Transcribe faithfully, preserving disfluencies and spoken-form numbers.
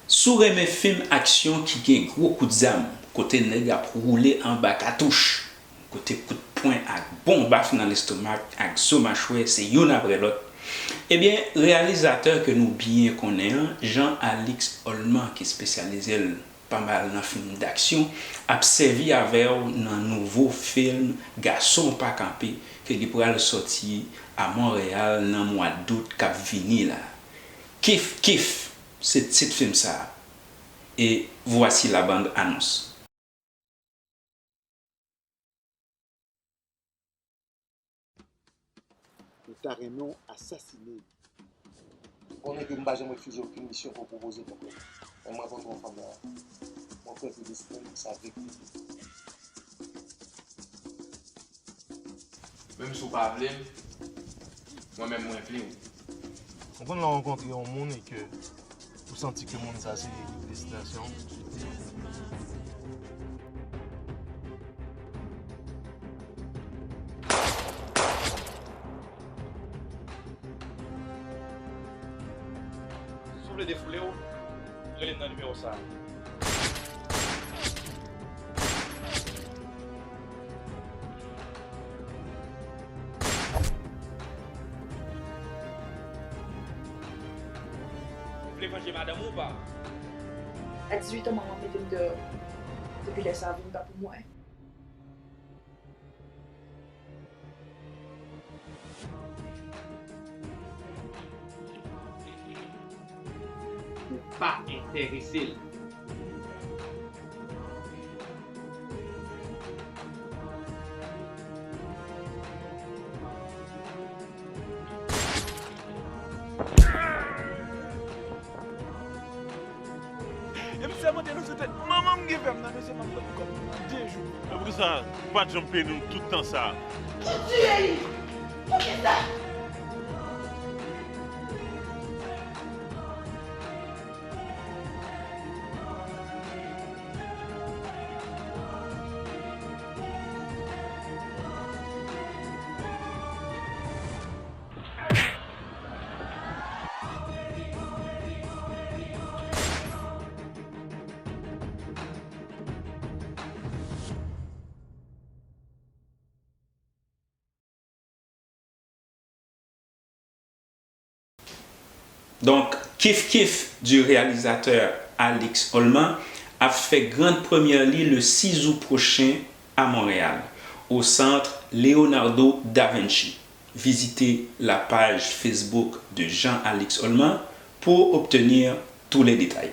Si w renmen fim aksyon ki gen gwo kout zam, kote nèg ap woule anba katouch, kote kout pwen ak bon baf nan lestomak ak zo machwè se youn apre lòt, ebyen, reyalizatè ke nou byen konnen an, Jean Alix Olman, ki espesyalize l pa mal nan fim daksyon, ap sèvi avè w nan nouvo fim Gason Pa Kanpe ke li pral sòti a Monreyal nan mwa dout k ap vini la. Kif Kif, se tit fim sa a. Et voici la bande annonce. Ou ta renmen w asasine li. Ou konnen ke m pa janm refize okenn misyon ke w pwopoze m, konprann? Men m rankontre yon fanm la, mwen kwè ke desten sa vle ki li. Menm si w pa vle m, mwen menm mwen vle w. Ou konn lè w rankontre yon moun e ke ou santi ke moun sa se destinasyon w? Si w vle defoule w, rele m nan nimewo sa a. Ou vle vanje madanm ou pa? A dizuit an manman m mete m deyò. Depi lè sa a vi m pa pou mwen. Ou pa enterese l. Epi sèmante nou sou tèt manman m ki fè m nan mesye m ap bat kòb nan de jou. E poukisa ou pa t janm peni m tout tan sa a? Ou tiye li! Poukisa? Donk, Kif Kif du réalisateur Alix Olman ap fè grand première li le six août prochain à Montréal, au Centre Leonardo da Vinci. Visitez la page Facebook de Jean Alix Olman pour obtenir tous les détails.